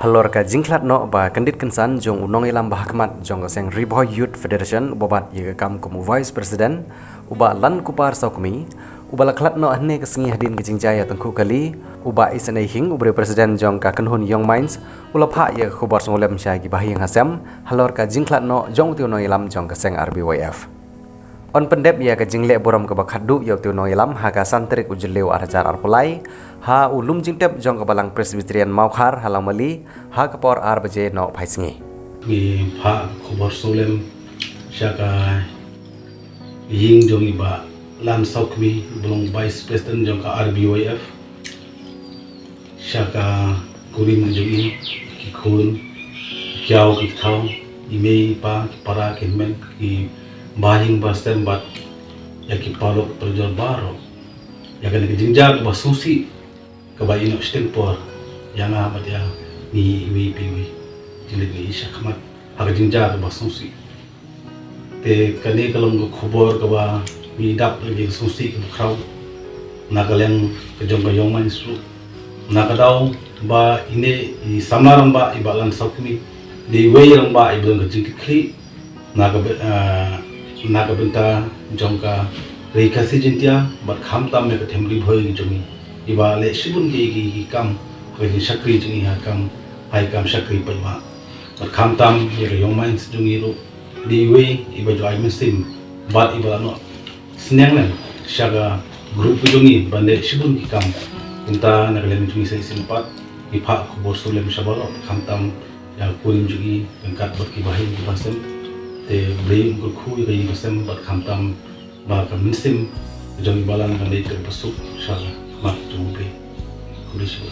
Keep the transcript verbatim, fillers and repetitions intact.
Halor ka jingkhlad noh ba kyndit kynsan jong u nongïalam ba hakhmat jong ka seng Ri Bhoi Youth Federation uba bat ïa ka kam kum u Vice President, u Bah Lankupar Sawkmie, uba la khlad noh hynne ka sngi hadien ka jingjia ïatyngkhuh kali, u Bah Isynei Hinge, u briew President jong ka kynhun Young Minds, u la phah ïa ka khubor sngewlem sha ki bahaïing hasem halor ka jingkhlad noh jong utei u nongïalam jong ka seng R B Y F. Yn pyndep ïa ka jingleh burom kaba khatduh ïa utei u nongïalam ha ka san tarik u Jylliew ar hajar arphew lai, ha u lum jingtep jong ka Balang Presbyterian Mawkhar ha Lawmali, ha ka por ar baje noh phai sngi. Ngi phah khubor sngewlem sha ka ïing jong i Bah Lan Sawkmie, ba long Vice President jong ka R B Y F, sha ka kurim jong i, ki khun, ki kiaw ki kthaw, i mei i pa, ki para ki hynmen, ki bahaïing bahasem bad ïa ki paralok parajor baroh. Ïa kane ka jingjia kaba sngewsih kaba ïehnoh shiteng por ïa nga bad ïa ngi iwei pa iwei. Jinglit ngi ïa shakhmat ha ka jingjia kaba sngewsih. Te kane ka long ka khubor kaba ngi dap da ka jingsngewsih kaba khraw na ka liang ka jong ka Young Minds ruh, na ka daw ba ine i samla rangbah i Bah Lan Sawkmie dei iwei i rangbah iba don ka jingkitkhlieh na ka by-, ah, na ka bynta jong ka Ri Khasi Jaiñtia bad khamtam ïa ka them Ri Bhoi ka jong ngi, iba leh shibun ki, ki, ki kam ha ka jingshakri jong ngi, ha ka kam, ha ka kam shakri paidbah. Bad khamtam ïa ka Young Minds jong ngi ruh dei iwei iba ju ai mynsiem bad iba la noh synñiang lem sha ka group ka jong ngi ban leh shibun ki kam. Kumta na ka liang jong ngi sa shisien pat ngi phah khubor sngewlem sha baroh, khamtam ïa ka kurim jong ngi ryngkat bad ki bahaïing ki bahasem. Te U Blei un kyrkhu ïa ka ïing ka sem bad khamtam ba ka mynsiem ka jong i Bah Lan kan leit kyrpasuk sha khmat jong U Blei. Khublei shibun.